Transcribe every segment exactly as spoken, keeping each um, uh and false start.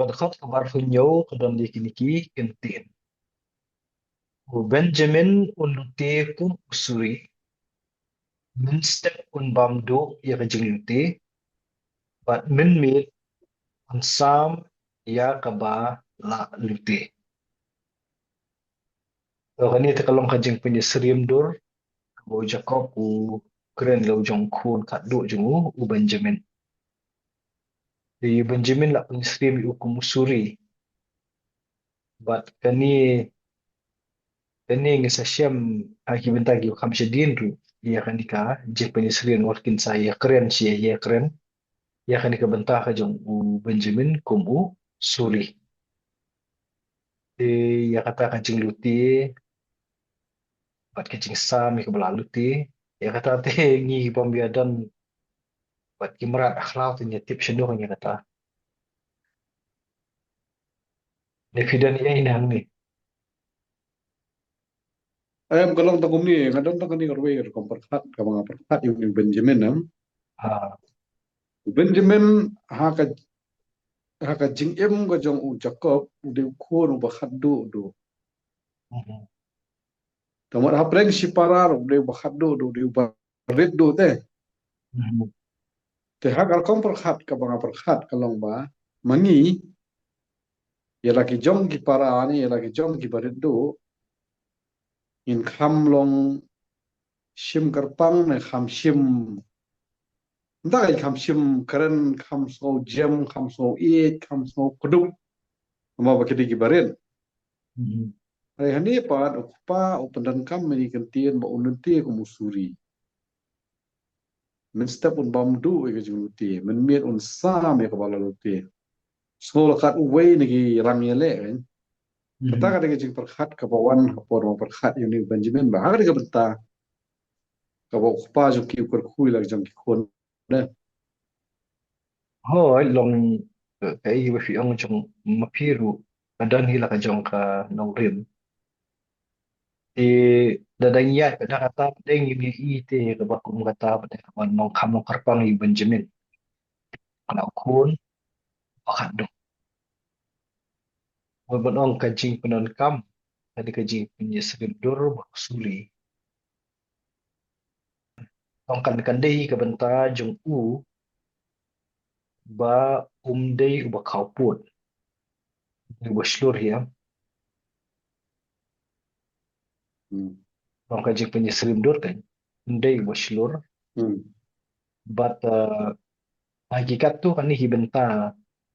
Ka dkhot kaba arphew hynñiew ka don ïa kine ki kyntien. U Benjamin un lute kum u suri, mynstep un bam duh ïa ka jinglute, bad mynmiet un sam ïa kaba la lute. To, kane te ka long ka jingpynïasyriem dur kaba u Jakob u kren ïa la u jong u khun khatduh jong u, u Benjamin. Te u Benjamin la pynïasyriem ïa u kum u suri. Bad kane, kane ngi sa shem ha ki bynta kiba kham shadien ruh ïa kane ka jingpynïasyriem, wat kin sa ïakren shi ïakren ïa kane ka bynta ka jong u Benjamin kum u suri. Te ïa kata ka jinglute bad ka jingsam ïa kaba la lute, ïa kata te ngi bym ïa don bad ki mrad khlaw te ngi tip shano ïa kata. Ne phi don ïa ina hangne? Em, ka long tang kumne, nga don tang kane ka rukom pyrkhat, kaba nga pyrkhat ïa u Benjamin, em. Ha. U Benjamin, ha ka, ha ka jingim ka jong u Jakob, u dei u khun uba khatduh duh. Mhm. Te mut hapdeng shipara ruh u dei uba khatduh duh, u dei uba rit duh te. Mhm. Te ha ka rukom pyrkhat kaba nga pyrkhat ka long ba, ma ngi, ïa la ki jong ki para ne, ïa la ki jong kiba rit duh, ngin kham long shim kyrpang ne kham shim. Nda ka kham shim kren, kham sngew jem, kham sngew ïeit, kham sngew kdup. Namar ba ki dei kiba rit. Mhm. Hynrei hangne pat u kpa u pyndonkam ïa kane ka kyntien ba un lute kum u suri. Mynstep un bam duh ïa ka jinglute, mynmiet un sam ïa kaba la lute. Sngew la kat uwei na ki rang ïaleh, kan. Mhm. Kata ka dei ka jingpyrkhat kaba wan hapoh rukom pyrkhat ïa une u Benjamin ba ha kane ka bynta kaba u kpa jong ki u kyrkhu ïa la jong ki khun. Hooid, long, eh, kaei ba phi ong jong ma phi ruh ka don hi la ka jong ka nongrim. Te da dang ïaid pat da kata, dang ïa i te kaba kum kata pat da kaba long kham long kyrpang ïa u Benjamin. Ka la u khun ba khatduh. Wat ban ong ka jingpyndonkam, ka dei ka jingpynïasyriem dur ba u suri. Tang kan, kan dei ka bynta jong u ba um dei uba khawpud, uba shlur hi, em. Hmm. Tang ka jingpynïasyriem dur kan, um dei uba shlur. Hmm. Bad, uh, hakikat tu kane hi bynta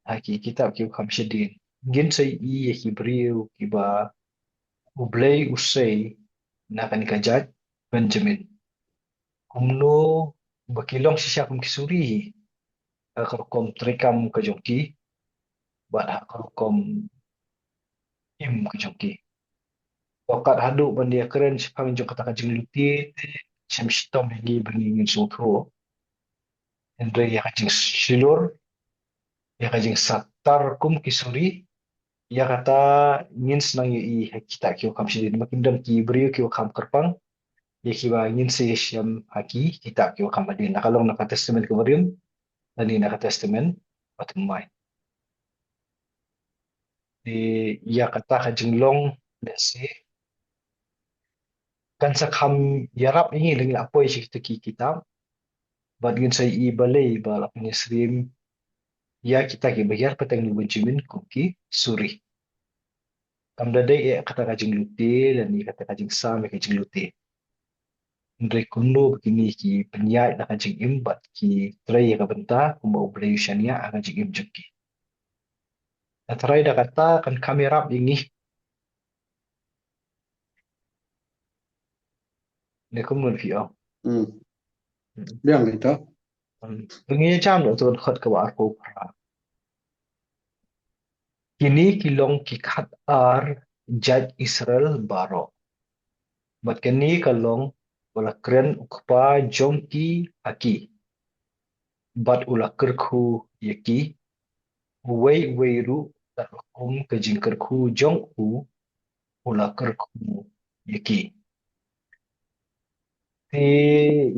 ha ki kitab kiba kham shadien. Ngin sa ïohi ïa ki briew kiba U Blei u sei na kane ka jait Benjamin. Kumno ba ki long shisha kum ki suri hi ha ka rukom treikam ka jong ki bad ha ka rukom im ka jong ki. To kat haduh ban ïakren shaphang jong kata ka jinglute te shem shitom ïa ngi ba ngin sngewthuh. Hynrei ïa ka jingshlur, ïa ka jingsatar kum ki suri, ïa kata ngin sa nang ïohi ha ki kitab kiba kham shadien, namar kin don ki briew kiba kham kyrpang ïa kiba ngin sa ïashem ha ki kitab kiba kham hadien. Na ka long na ka Testament kaba rim lane na ka Testament ba thymmai. Te ïa kata ka jinglong lehse kan sa kham ïarap ïa ngi lada ngi la poi sha kita ki kitab bad ngin sa ïohi balei ba la pynïasyriem ïa kita kiba hiar pateng na u Benjamin kum ki suri. Kam da dei eh kata ka jinglute lane kata ka jingsam ïa ka jinglute. Hynrei kumno ba kine ki pynïaid na ka jingim bad ki trei ïa ka bynta kumba U Blei u shaniah ha ka jingim jong ki. Nga tharai da kata kan kham ïarap ïa ngi. Ne kumno phi ong? Hmm. Hmm. Biang ita. Hmm. Ngi jam da tu khot kaba arphew phra. Kine ki long ki khat ar jait Israel baroh. Bad kane ka long ba la kren u kpa jong ki ha ki. Bad u la kyrkhu ïa ki. Uwei uwei ruh katkum ka jingkyrkhu jong u u la kyrkhu ïa ki. Te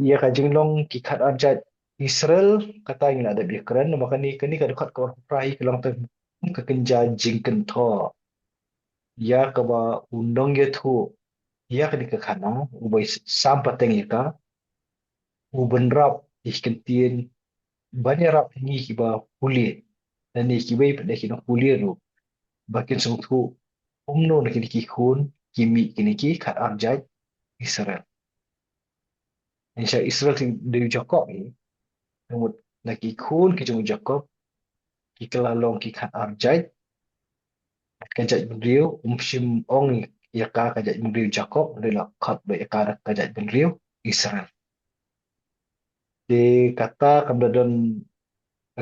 ïa ka jinglong ki khat ar jait Israel, kata ngi la dep ïakren, namar kane, kane ka dkhot kaba arphew phra hi ka long tang ka kynja jingkynthoh ïa kaba u nongïathuh ïa kane ka khana, uba sam pateng ïa ka, u bynrap ïa ki ktien ban ïarap ïa ngi kiba pule, lane kiwei pat de ki nongpule ruh, ba kin sngewthuh kumno na kine ki khun ki mih kine ki khatar jait Israel. Ngi sha Israel te dei u Jakob hi. Namut na ki khun ki jong u Jakob, ki kylla long ki khatar jait. Ka jaitbynriew, um shym ong ïa ka ka jaitbynriew Jakob, hynrei la khot beit ïa ka da ka jaitbynriew Israel. Te kata kam da don,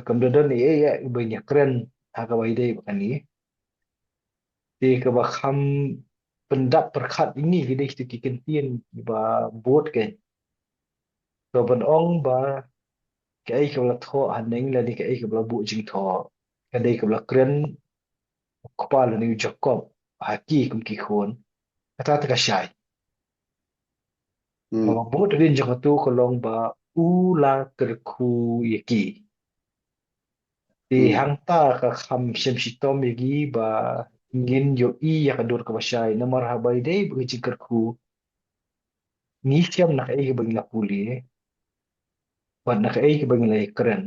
kam da don ei ei uba ngi kren ha kaba ïadei bad kane. Te kaba kham pyndap pyrkhat ïa ngi ki dei kito ki ktien kiba bud kein. To ban ong ba kaei kaba la thoh haneng lane kaei kaba la buh jingthoh, ka dei kaba la kren u kpa lane u Jakob ha ki kum ki khun, kata te ka shai. Hmm. Kaba bud hadien jong kato ka long ba u la kyrkhu ïa ki. Te, hmm, hangta ka kham shem shitom ïa ngi ba ngin ïohi ïa ka dur kaba shai, namar haba ïadei bad ka jingkyrkhu, ngi shem na kaei kaba ngi la pule bad na kaei kaba ngi la kren.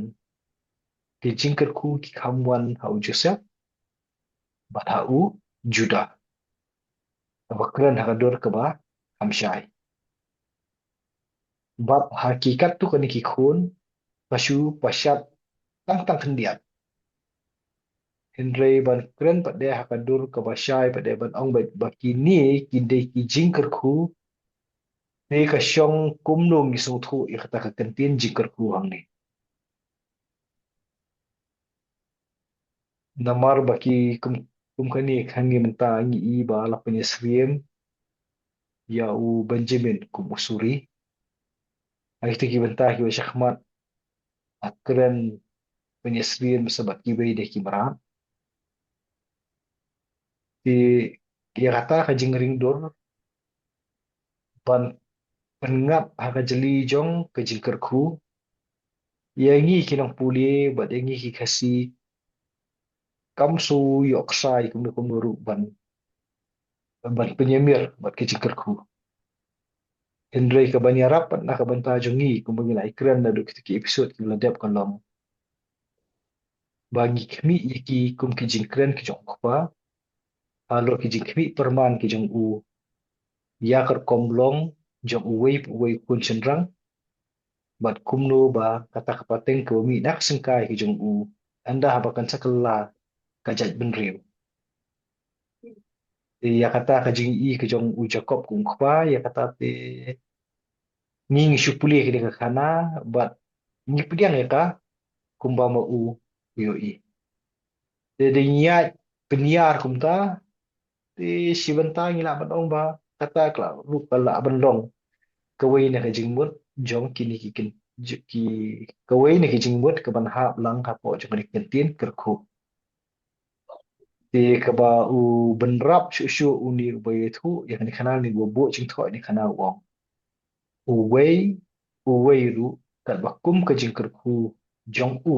Ki jingkyrkhu ki kham wan ha u Joseph bad ha u Judah, kaba kren ha ka dur kaba kham shai. Bad ha ki katto katne ki khun, ka shu pashat tang tang khyndiat. Hynrei ban kren pat de ha ka dur kaba shai pat de ban ong ba, ba kine ki dei ki jingkyrkhu, te ka shong kumno ngi sngewthuh ïa kata ka kyntien jingkyrkhu hangne. Namar ba ki kum, kum kane hangne mynta ngi i ba la pynïasyriem ïa u Benjamin kum u suri. Ha kito ki bynta kiba shakhmat, ha kren pynïasyriem sa bad kiwei de ki mrad. Te ïa kata ka jingringdur ban pynngat ha ka jylli jong ka jingkyrkhu, ïa ngi ki nongpule bad ïa ngi ki Khasi, kam shu ïoh ksai kumno kumno ruh ban, ban pynïamir bad ka jingkyrkhu. Hynrei kaban ïarap pat na ka bynta jong ngi, kumba ngi la kren naduh kito ki episode kiba la dep ka long ba ngi khmih ïa ki kum ki jingkren ki jong u Kpa, halor ki jingkhmih pyrman ki jong u ïa ka rukom long jong uwei pa uwei u khun shynrang, bad kumno ba kata ka pateng kaba mih na ka syngkai ki jong u, ynda haba kan sa kylla ka jaitbynriew. Te ïa kata ka jingïohi ka jong u Jakob kum u kpa, ïa kata te ngi ngi shu pule kane ka khana bad ngi pdiang ïa ka kumba ma u ïohi. Te dei ngi ïa pynïar kumta, te shi bynta ngi lah ban ong ba kata ka lah ruh ka lah ban long kawei na ka jingmut jong kine ki kin, ki, kawei na ki jingmut kaban hap lang hapoh jong kane ka ktien kyrkhu. Te kaba u bynrap shuh shuh une uba ïathuh ïa kane ka khana, une uba buh jingthoh ïa kane ka khana u ong, uwei uwei ruh katba kum ka jingkyrkhu jong u,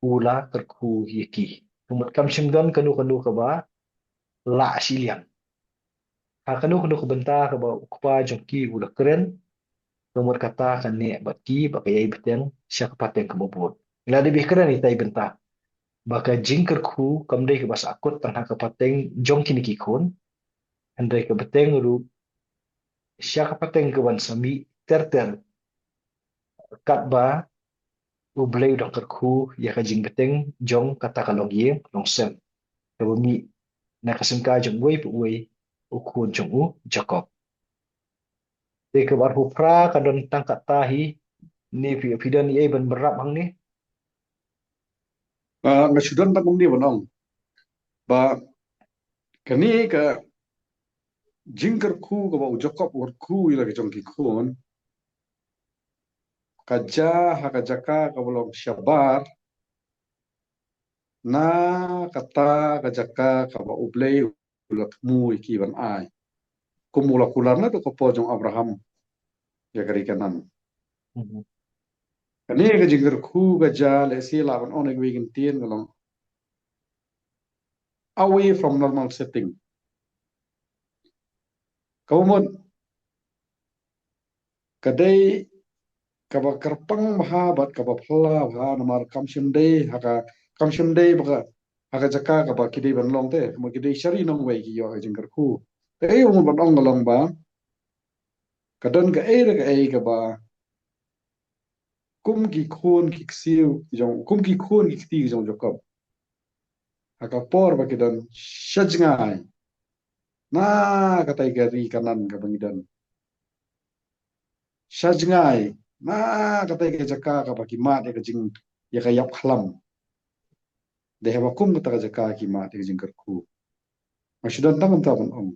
u la kyrkhu ïa ki. Ka mut kam shym don kano kano kaba lah shiliang. Ha kano kano ka bynta kaba u kpa jong ki u la kren, ka mut kata ka neh bad ki ba ka ïai bteng sha ka pateng kaba bud. Ngi la dep ïa kren ïa kata i bynta ba ka jingkyrkhu kam dei kaba sahkut tang ha ka pateng jong kine ki khun, hynrei ka bteng ruh sha ka pateng kaban sa mih ter ter, katba U Blei u dang kyrkhu ïa ka jingbteng jong kata ka longïing longsem kaba mih na ka syngkai jong uwei pa uwei u khun jong u Jakob. Te kaba arphew phra ka don tang katta hi, ne phi, phi don ei ei ban bynrap hangne? Ah, nga shu don tang kumne ban ong ba kane ka jingkyrkhu kaba u Jakob u kyrkhu ïa la ki jong ki khun, ka jia ha ka jaka kaba long shabar na kata ka jaka kaba U Blei u la thmu ïa ki ban ai. Kum u la kular naduh ka por jong Abraham ïa ka ri Kanaan. Mhm. Kane ka jingkyrkhu ka jia lehse lah ban ong ïa kawei ka ktien ka long away from normal setting. Ka mut ka dei kaba kyrpang bha bad kaba phylla bha namar kam shym dei ha ka, kam shym dei ba ka ha ka jaka kaba ki dei ban long te, namar ki dei sha ri nongwei ki ïoh ka jingkyrkhu. Te ïa u ban ong ka long ba ka don kaei re kaei kaba kum ki khun ki ksiew ki jong, kum ki khun ki kti ki jong Jakob. Ha ka por ba ki don sha jngai na katai ka ri Kanan kaba ngi don. Sha jngai na katai ka jaka kaba ki mad ïa ka jing, ïa ka ïap khlam. Dei haba kum kata ka jaka ki mad ïa ka jingkyrkhu. Nga shu don tang kumta ban ong.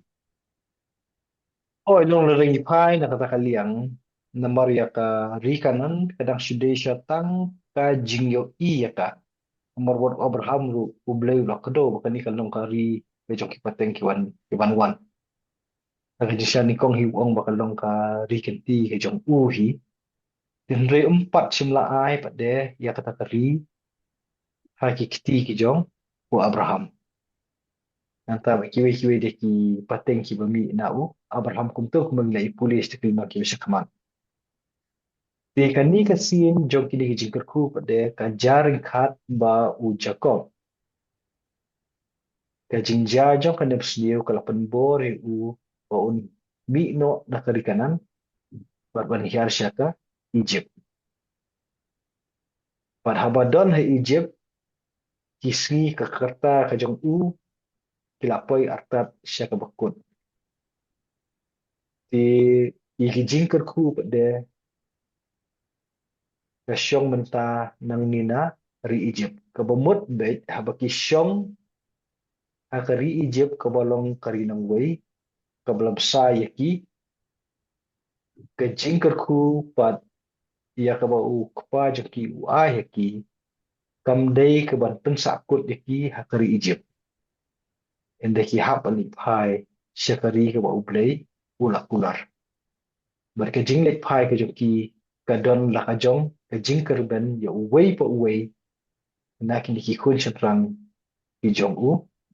Oi, long lada ngi phai na kata ka liang, namar ïa ka ri Kanan ka dang shu dei sha tang ka jingïohi ïa ka. Namar wat Abraham ruh U Blei u la kdew ba kane ka long ka ri ka jong ki pateng ki wan, ki ban wan. Ha ka jingshah nyngkong hi u ong ba ka long ka ri kynti ka jong u hi. Hynrei um pat shym la ai pat de ïa kata ka ri ha ki kti ki jong u Abraham. Nangta ba kiwei kiwei de ki pateng kiba mih na u Abraham, kumta kumba ngi la ïa pule sha ki lynnong kiba shakhmat. Te kane ka sien jong kine ki jingkyrkhu pat de ka jia ryngkat ba u Jakob ka jingjia jong ka nep sniew ka la pynbor ïa u ba un mih noh na ka ri Kanan bad ban hiar sha ka Egypt. Bad haba don ha Egypt, ki sngi ka kyrta ka jong u ki la poi artat sha kaba kut. Te ïa ki jingkyrkhu pat de ka shong mynta nangne na ri Egypt. Kaba mut beit haba ki shong ha ka ri Egypt kaba long ka ri nongwei kaba la bsa ïa ki, ka jingkyrkhu pat ïa kaba u kpa jong ki u ai ha ki kam dei ka ban pynsahkut ïa ki ha ka ri Egypt. Ynda ki hap ban leit phai sha ka ri kaba U Blei u la kular. Bad ka jingleit phai ka jong ki ka don la ka jong ka jingkyrmen ïa uwei pa uwei na kine ki khun shynrang ki jong u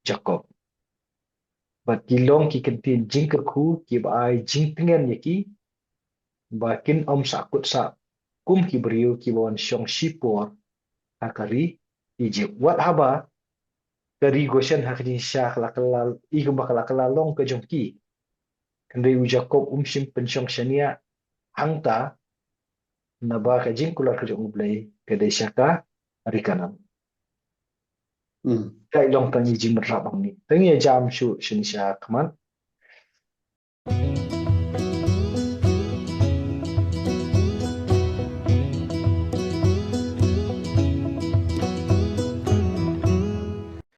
Jakob. Bad ki long ki kyntien jingkyrkhu kiba ai jingtngen ïa ki ba kin ym sahkut sah kum ki briew kiba wan shong shipor ha ka ri Egypt. Wat haba ka ri Goshen ha ka jingshisha ka la kylla, i kumba ka la kylla long ka jong ki. Hynrei u Jakob um shym pynshong shaniah hangta, naba ka jingkular ka jong U Blei ka dei sha ka ri Kanan. Hmm. Ka long tang ïa jingmut rap hangne. Tang ïa jam shuh shane shakhmat.